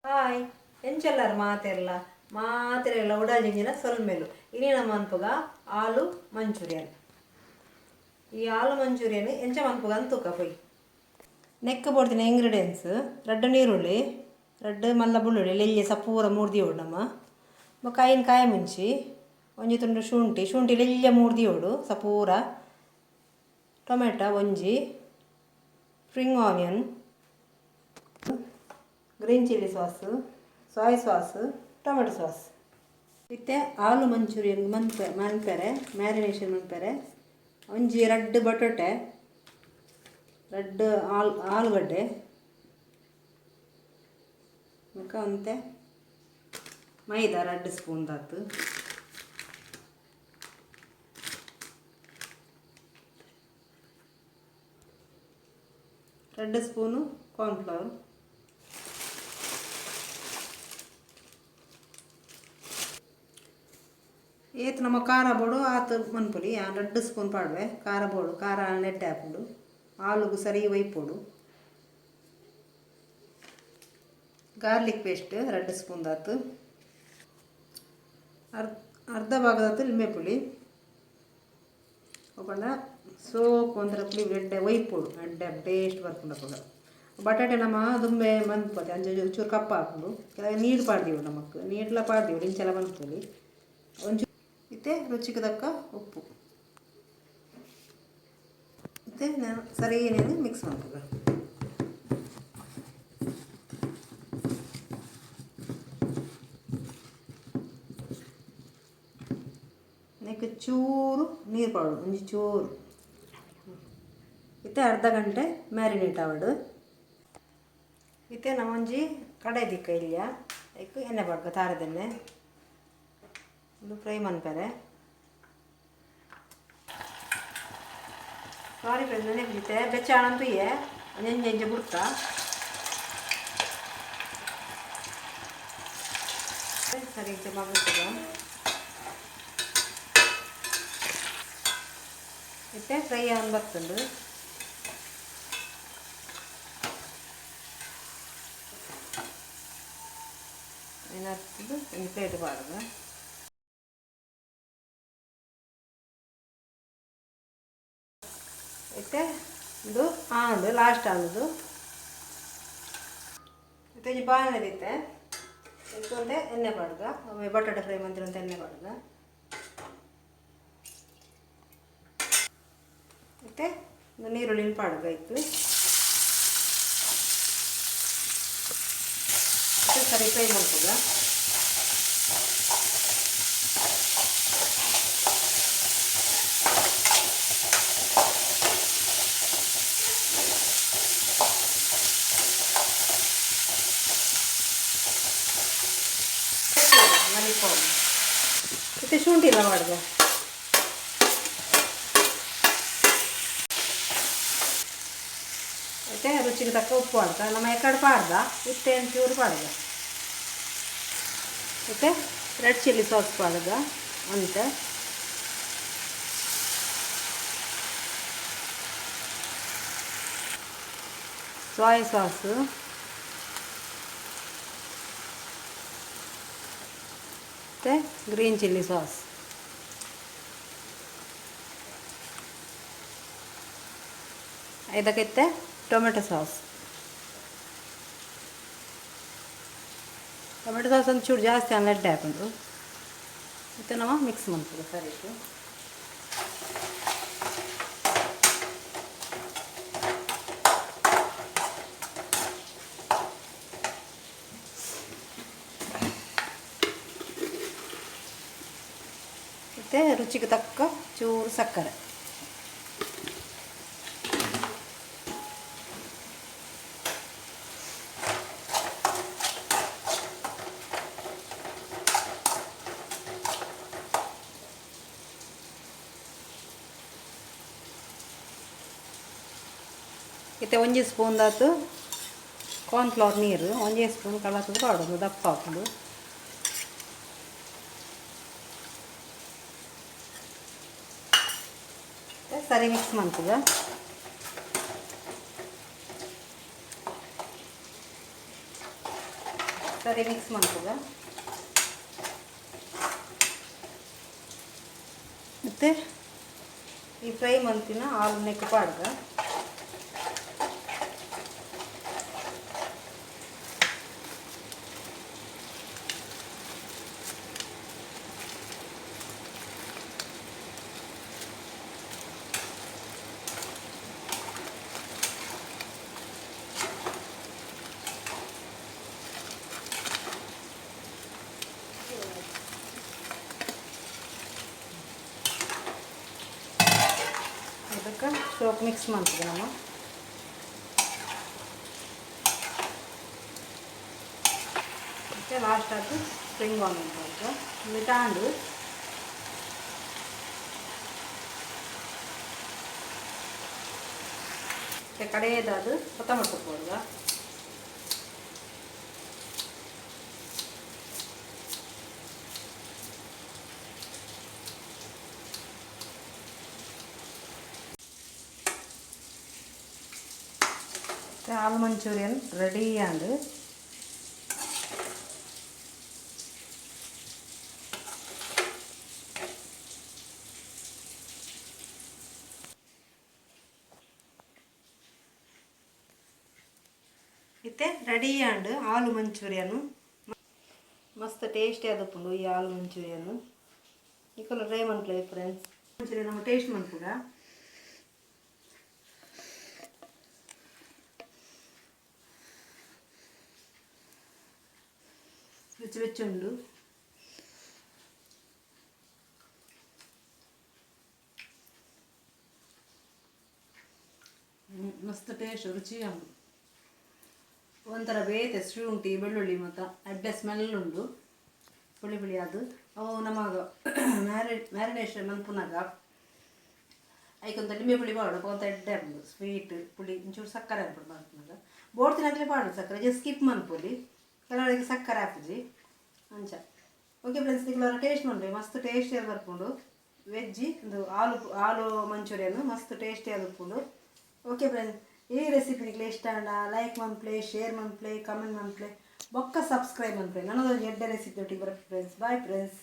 Hi ಎಂಚೆಲ್ಲರ್ ಮಾತೆರ್ಲ ಮಾತೆರೆಲ್ಲ ಉಡಲ್ ಸೊಲ್ಮೆಲು ಇನಿ ನಮ್ಮ ಮನ್ಪುಗ ಆಲೂ ಮಂಚೂರಿಯನ್. ಈ ಆಲೂ ಮಂಚೂರಿಯನ್ ಎಂಚ ಮನ್ಪುಗ ಅಂತುಕ ಪೊಯ್ ನೆಕ್ ಬೋಡ್ತಿನ ಇಂಗ್ರೀಡಿಯೆಂಟ್ಸ್ ರಡ್ಡ್ ನೀರುಳ್ಳಿ, ರಡ್ಡ್ ಮಲ್ಲ ಬುಳ್ಳುಳ್ಳಿ ಲೆಲ್ಯ ಸಪೂರ ಮೂರ್ದಿಯೋಡು ನಮ್ಮ ಬೊಕ್ಕ ಐನ್ ಕಾಯಿ ಮುಂಚಿ, ಒಂಜಿ ತುಂಡು ಶುಂಠಿ, ಶುಂಠಿ ಲೆಲ್ಯ ಮೂರ್ದಿಯೋಡು ಸಪೂರ, ಟೊಮೆಟೊ ಒಂಜಿ, spring onion, green chilli sauce, soy sauce, tomato sauce. ಇತ್ತೆ ಆಲೂ ಮಂಚೂರಿಯನ್ ಮನ್ಪೆ ಮನ್ಪೆರೆ ಮ್ಯಾರಿನೇಷನ್ ಮನ್ಪೆರೆ ಒಂಜಿ ರಡ್ಡ್ ಬಟೊಟೆ, ರಡ್ಡ್ ಆಲೂಗಡ್ಡೆ ಬೊಕ್ಕ ಒಂತೆ ಮೈದಾ 2 ಸ್ಪೂನ್ ದಾತು, 2 ಸ್ಪೂನು ಕಾರ್ನ್ಫ್ಲವರ್, ಏತ್ ನಮ್ಮ ಖಾರ ಬೋಡು ಆತ್ ಮನ್ಪೊಲಿ. 2 ಸ್ಪೂನ್ ಪಾಡುವೆ ಖಾರ ಬೋಡು, ಖಾರ ನೆಡ್ಡೆ ಆಪುಂಡು, ಆಲುಗು ಸರಿ ಒಯ್ಪೊಡು. ಗಾರ್ಲಿಕ್ ಪೇಸ್ಟ್ 2 ಸ್ಪೂನ್ ದಾತು, ಅರ್ಧ ಭಾಗದಾತು ಲಿಂಬೆ ಪುಳಿ, ಒಪ್ಪಂಡ ಸೋಕು ಒಂಥರ ಪುಳಿ ಎಡ್ಡೆ ಒಯ್ಪೊಡು, ಎಡ್ಡೆ ಟೇಸ್ಟ್ ಬರ್ಪುಂಡು. ಅಪಗ ಬಟಾಟೆ ನಮ್ಮ ದುಂಬೆ ಮನ್ಪೊಲಿ, ಅಂಚ ಚೂರು ಕಪ್ಪ ಆಪುಂಡು. ಕೆಲವು ನೀರು ಪಾಡ್ದೀವು, ನಮಕ್ ನೀರ್ಲ ಪಾಡ್ದೀವು, ಇಂಚೆಲ್ಲ ಮನ್ಪೊಲಿ. ಒಂಚೂರು ಇತ್ತೆ ರುಚಿಗೆ ತಕ್ಕ ಉಪ್ಪು ಇತ್ತೆ ನಾನು ಸರಿ ಮಿಕ್ಸ್ ಮನ್ಪುಗ. ನೆಕ್ ಚೂರು ನೀರು ಪಾಡು, ಒಂಜಿ ಚೂರು. ಇತ್ತೆ ಅರ್ಧ ಗಂಟೆ ಮ್ಯಾರಿನೇಟ್ ಆವಡು. ಇತ್ತೆ ನಮ್ಮ ಒಂಜಿ ಕಡಾಯಿ ದಿಕ್ಕ ಇಲ್ಲಿಯ ಐಕ್ ಎಣ್ಣೆ ಪಾಡ್ಕ, ತಾರದೆಣ್ಣೆ ಒಂದು ಫ್ರೈ ಮನ್ಪೆರೆ. ಸಾರಿ ಫ್ರೆಂಡ್ಸ್, ನೆನೆ ಬಿಡುತ್ತೆ ಬೆಚ್ಚ ಆಣಂತುಯೆ ಒಂಜೊಂಜಿ ಎಂಚ ಬುಡ್ಕ ಸರಿ ಇಂಚ ಮಗುತ್ತದ. ಇತ್ತೆ ಫ್ರೈ ಆನ್ ಬರ್ತುಂಡು. അതിനകത്ത് ಒಂಜಿ ಪ್ಲೇಟ್ ಪಾಡುಗ. ಇತ್ತೆ ಇದು ಆಂಡ್ ಲಾಸ್ಟ್ ಆಂದು. ಇತ್ತೆ ಒಂಜಿ ಬಾಣಲೆ ಇತ್ತೆ ಒಂತೆ ಎಣ್ಣೆ ಪಾಡುಗ, ಬಟಾಟೆ ಫ್ರೈ ಮಂತಿನ ಎಣ್ಣೆ ಪಾಡುಗ. ಇತ್ತೆ ನೀರುಳ್ಳಿನ ಪಾಡುಗ ಇತ್ತು. ಇತ್ತೆ ಸರಿ ಫ್ರೈ ಮನ್ಪುಗ. ಇತ್ತೆ ಶುಂಠಿ ಎಲ್ಲ ಮಾಡುವ. ಇತ್ತೆ ರುಚಿಗೆ ತಕ್ಕ ಉಪ್ಪು ಅಂತ ನಮ್ಮ ಎಕಡೆ ಪಾಡ್ದ, ಇತ್ತೆ ಚೂರು ಪಾಡ್ದ. ಇತ್ತೆ ರೆಡ್ ಚಿಲ್ಲಿ ಸಾಸ್ ಪಾಡ್ದ ಅಂತ, ಸೋಯ್ ಸಾಸ್, ಮತ್ತು ಗ್ರೀನ್ ಚಿಲ್ಲಿ ಸಾಸ್. ಇದಕ್ಕಿತ್ತೆ ಟೊಮೆಟೊ ಸಾಸ್. ಟೊಮೆಟೊ ಸಾಸ್ ಒಂದು ಚೂರು ಜಾಸ್ತಿ ಎಡ್ಡೆ ಹಾಕೊಂಡು ಮತ್ತು ನಾವು ಮಿಕ್ಸ್ ಮಾಡ್ತದೆ ಸರಿ. ಮತ್ತು ರುಚಿಗೆ ತಕ್ಕ ಚೂರು ಸಕ್ಕರೆ. ಇತ್ತೆ ಒಂಜಿ ಸ್ಪೂನ್ ದಾತು ಕಾರ್ನ್ಫ್ಲವರ್ ನೀರು, ಒಂಜೇ ಸ್ಪೂನ್ ಕಲಸದು ಪಾಡೋದು, ದಪ್ಪ ಹಾಕೋದು. ಸರಿ ಮಿಕ್ಸ್ ಮನ್ಪುಗ. ಸರಿ ಮಿಕ್ಸ್ ಮನ್ಪುಗ. ಮತ್ತು ಈ ಫ್ರೈ ಮಂತಿನ ಆಲು ನೆಕ್ಕು ಪಾಡ್ಗ. ಅದಕ್ಕೆ ಸೋಪ್ ಮಿಕ್ಸ್ ಮಾಡ್ತೀವಿ ನಾವು. ಮತ್ತು ಲಾಸ್ಟ್ ಅದು ಸ್ಪ್ರಿಂಗ್ ಆನಿಯನ್ ಹಾಕು ಮಿಟಾಂಡು. ಮತ್ತು ಕಡೆಯದಾದ ಕೊತ್ತಂಬರಿ ಸೊಪ್ಪು ಹೋಡುವ. ಆಲು ಮಂಚೂರಿಯನ್ ರೆಡಿ ಆಂಡ್. ಇತ್ತೆ ರೆಡಿ ಆಂಡ್ ಆಲು ಮಂಚೂರಿಯನ್. ಮಸ್ತ್ ಟೇಸ್ಟಿ ಆದುಪ್ಪುಂಡು ಈ ಆಲು ಮಂಚೂರಿಯನ್. ನಿಕುಲು ಟ್ರೈ ಮನ್ಪುಲೆ ಫ್ರೆಂಡ್ಸ್. ಮಂಚೂರಿಯನ್ ನಮ್ಮ ಟೇಸ್ಟ್ ಮನ್ಪುಗ. ರುಚಿ ರುಚಿ ಉಂಡು. ಮಸ್ತ್ ಟೇಸ್ಟ್, ರುಚಿ ಉಂಡು. ಒಂಥರ ಬೇತೆ ಶುಂಠಿ ಬೆಳ್ಳುಳ್ಳಿ ಮತ್ತು ಅಡ್ಡೆ ಸ್ಮೆಲ್ ಉಂಡು, ಪುಳಿ ಪುಳಿ ಅದು. ಅವು ನಮಗ ಮ್ಯಾರಿನೇಷನ್ ಮನ್ಪುನಾಗ ಐಕೊಂತ ಲಿಂಬೆ ಪುಳಿ ಪಾಡು, ಒಂತ ಎಡ್ಡೆ ಉಂಡು. ಸ್ವೀಟ್ ಪುಳಿ ಒಂಚೂರು ಸಕ್ಕರೆ ಹಾಕ್ಬಿಡು ಮನ್ಪುನಾಗ. ಬೋಡ್ತಿನಕ್ಲೆ ಪಾಡು ಸಕ್ಕರೆ, ಜಸ್ಟ್ ಸ್ಕಿಪ್ ಮನ್ಪುಲಿ. ಕೆಲವರಿಗೆ ಸಕ್ಕರೆ ಹಾಕುಜಿ ಅಂಚ. ಓಕೆ ಫ್ರೆಂಡ್ಸ್, ನಿಕ್ಲವರ ಟೇಸ್ಟ್ ಮನ್ಪಿ, ಮಸ್ತ್ ಟೇಸ್ಟಿ ಆದ್ ಬರ್ಪುಂಡು. ವೆಜ್ಜಿ ಒಂದು ಆಲು ಆಲು ಮಂಚೂರಿಯನ್ ಮಸ್ತ್ ಟೇಸ್ಟಿ ಆದುಪ್ಪುಂಡು. ಓಕೆ ಫ್ರೆಂಡ್ಸ್, ಈ ರೆಸಿಪಿ ನಿಕ್ಲೆ ಇಷ್ಟ ಆಂಡ ಲೈಕ್ ಮನ್ಪ್ಲೆ, ಶೇರ್ ಮನ್ಪ್ಲೆ, ಕಮೆಂಟ್ ಮನ್ಪ್ಲೆ, ಬೊಕ್ಕ ಸಬ್ಸ್ಕ್ರೈಬ್ ಮನ್ಪ್ಲೆ. ನನದೊಂದು ಎಡ್ಡೆ ರೆಸಿಪಿ ಒಟ್ಟಿಗೆ ಬರ್ಪೆ ಫ್ರೆಂಡ್ಸ್. Bye friends.